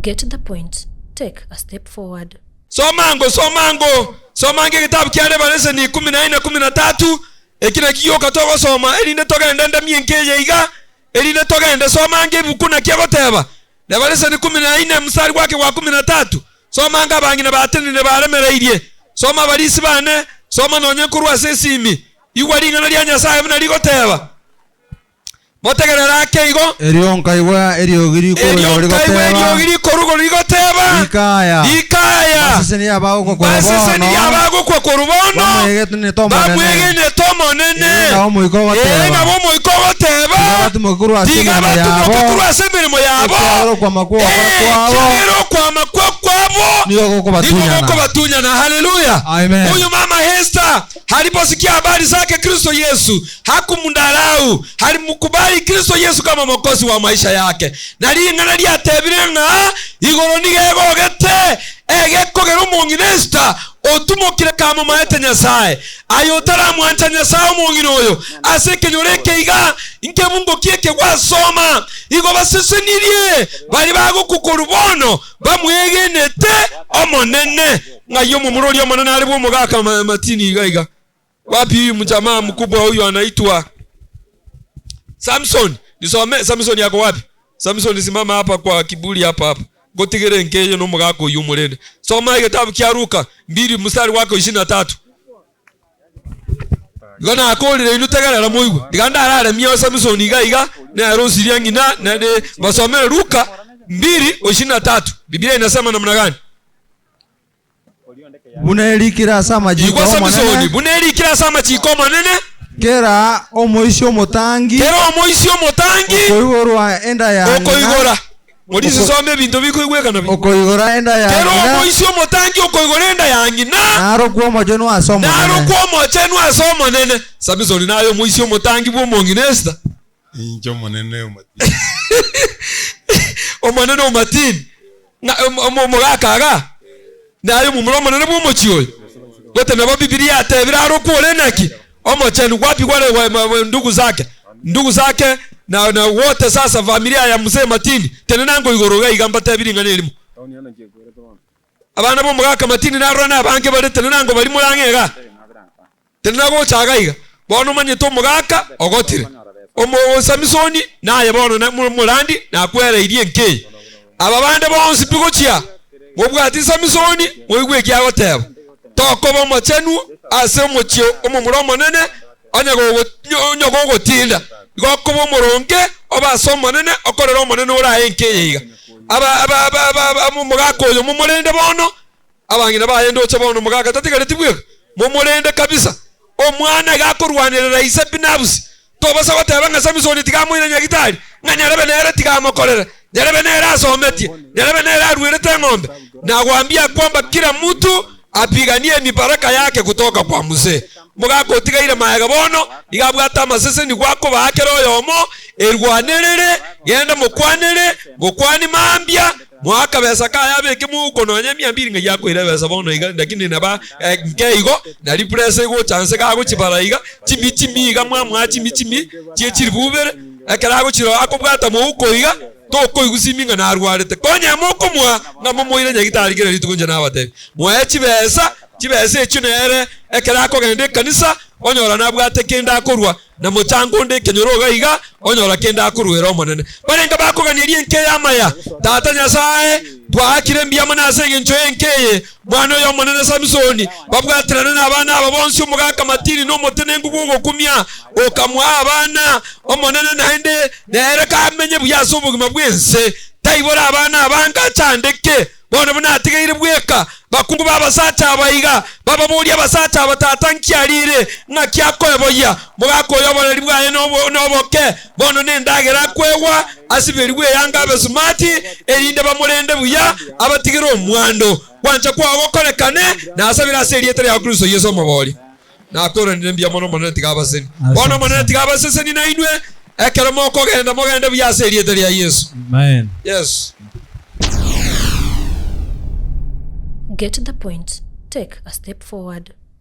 Get the point, take a step forward. Soma ango, soma ango, soma ango egetabu kia Revelation ikomi na ine kumi na tatu, eki nakio gioka togosoma erinde togende ndamie enka eye iga, erinde togende. Soma ango ebuku naki egoteba, Revelation kumi na ine mstari gwake gwa kumi na tatu, soma ango abang'ina batenenire baremereirie, soma abarisi bane, soma nonye nkorwa ase esimi, igwa ring'ana ria Nyasaye buna rigoteba. Motegerere ake igo. Erio nkaigwa eriogi rikorwa Erio igoro nkaigwa rigoteba, eriogi rikorwa igoro rigoteba, Rikaya, Rikaya, Mbasesenirie abagokwa korwa mbasesenirie bono, abagokwa korwa bono, bamwegenete Omonene. bamwegenete Omonene. Ee, nabo Omoika ogoteba. Ee, nabo Omoika ogoteba, Tiga batimoke korwa ase Tiga emeremo batimoke yabo, korwa ase emeremo yabo, ekiagera okwama kw'ogokora Ee, kwabo ekiagera okwama kwa kwabo nigo nigo gokobatunyana. gokobatunyana. Haleluya! Amen. Huyu mama Hester aliposikia habari zake Kristo Yesu hakumdharau, alimkubali Kristo Yesu kama Mwokozi wa maisha yake. Na ring'ana riatebire ng'a igoro nigo egogete egekogera omong'ina Esta otumokire kamomaete Nyasae. Aye otaramwancha Nyasae omong'ina oyo ase ekenyoro eke iga, nkebungo ki eke gwasoma? Igo basesenirie baria bagokwa korwa bono bamwegenete Omonene. Ng'ai omomura oria omonene are bw'omogaka Martini iga iga? Wapi huyu mjamaa mkubwa huyu anaitwa Samson. Nisome Samson yako wapi? Samson simama hapa kwa kiburi hapa hapa. Ngotigere nkeye nomogaka oyio omorende. Soma egetabu kia Luka mbili mstari wake ishirini na tatu. Igo nakorire inwe tegerera moigwe. Iga ndararemie Samson iga iga nere osiria ng'ina nere basomere Luka mbili ishirini na tatu. Biblia inasema namna gani? Buna erikire ase amachiko Igwa Samisoni, 'Omonene, buna erikire ase amachiko 'Omonene, kera omoisia omotangi kera omoisia omotangi okoigorwa enda ya ng'ina, okoigora. Morisisome ebinto bikoigwekana buya. okoigora enda ya Kera ng'ina, omoisia omotangi okoigora enda ya ng'ina, narokwe omochenu ase Omonene. narokwe omochenu ase Omonene. Samisoni naye omoisia omotangi bw'omong'ina Esita. Inche Omonene omatini. Omonene omatini. Ng'a omogaka iga naye omomura omonene bw'omochie oyo. Gote nabo Bibilia yatebire arokwe ore naki? Omochenu. Wapi wale ndugu zake? Ndugu zake na na wote sasa familia ya mzee Matini. Tenena igoro iga iga mbatebi ring'ana erimo. Abana b'omogaka Matini narora nabange bare tenena ngo baria more ang'e igaa. Tenena gocha iga iga. Bono omanyete omogaka ogotire. Omo Samisoni naye bono na omorandi nakwereirie enka eye. Aba bande bonsi pi gochia mobwati Samisoni moigwe eki agoteba. Tokoba omochenu ase omochie omomura omonene onye gogo onye gogotinda. Igo okoba omoronge obe ase Omonene okorere Omonene orae enka eye iga. Aba aba aba aba omogaka oyo momorende bono. Abang'ina baye ndoche bono omogaka tatigareti bweka, momorende kabisa. Omwana iga akorwanerera ise binabusi. Tobasa goteba ng'a Samisoni tiga amoire nyagitari, ng'a nyarebe nere tiga amokorere, nyarebe nere asometie, nyarebe nere aruerete eng'ombe. Nagoambia kwamba kila mtu apiganie mibaraka yake kutoka kwa mzee. Omogaka otigaire magega bono nigo abwate amaseseni gwakobaa kera oyomo, erwanerere, genda mokwanere, mokwanie mambia, Moa akabesa kaye abeke mouko nonya emia mbiri ng'ai akoira ebesa bono iga lakini naba nke igo nari pressure egocha nse gagochibara iga chimi chimi iga mwamoa chimi chimi chie chiribu ibere ekero agochirora akobwata mouko iga tokoigwa simi ng'a narwarete konya mokomoa ng'a momoire nyagitari kera rituko inche nabatebia moe chibesa chibesa echio nere ekero akogenda ekanisa onyora nabwate kende akorwa Na mochango onde ekenyoro iga iga, onyora kende akoruera Omonene. Barenge bakoganeria enka eye amaya. Tata Nyasae, twaakire mbuya mono ase engencho y'enka eye, mwana oyo omonene Samisoni, babwaterane nabana aba bonsi omogaka Matini na omotenenku bw'ogokumia, okamoa abana, Omonene naende nere kamenye buya ase obogima bw'ense, taibora abana abange achandeke. Bono buna atigaire bweka, bakungu b'abasacha aba iga, bababorie abasacha aba, Tata nki arire? Ng'aki akoeboyia? Mogaka oyo oboreri bwaye noboke, bono nendagera akoegwa, asiberigwe eyanga abe sumati, erinde bamorende buya, abatigere omwando. Gwancha kwao gokorekane, nasabire ase erieta riao Kristo Yeso Omoboria. Nakoranire mbuya mono Omonene tiga abasesenie. Bono Omonene tiga abasesenie nainwe, ekero mokogenda mogende buya ase erieta ria Yeso. Amen. Yes. Get the point, take a step forward.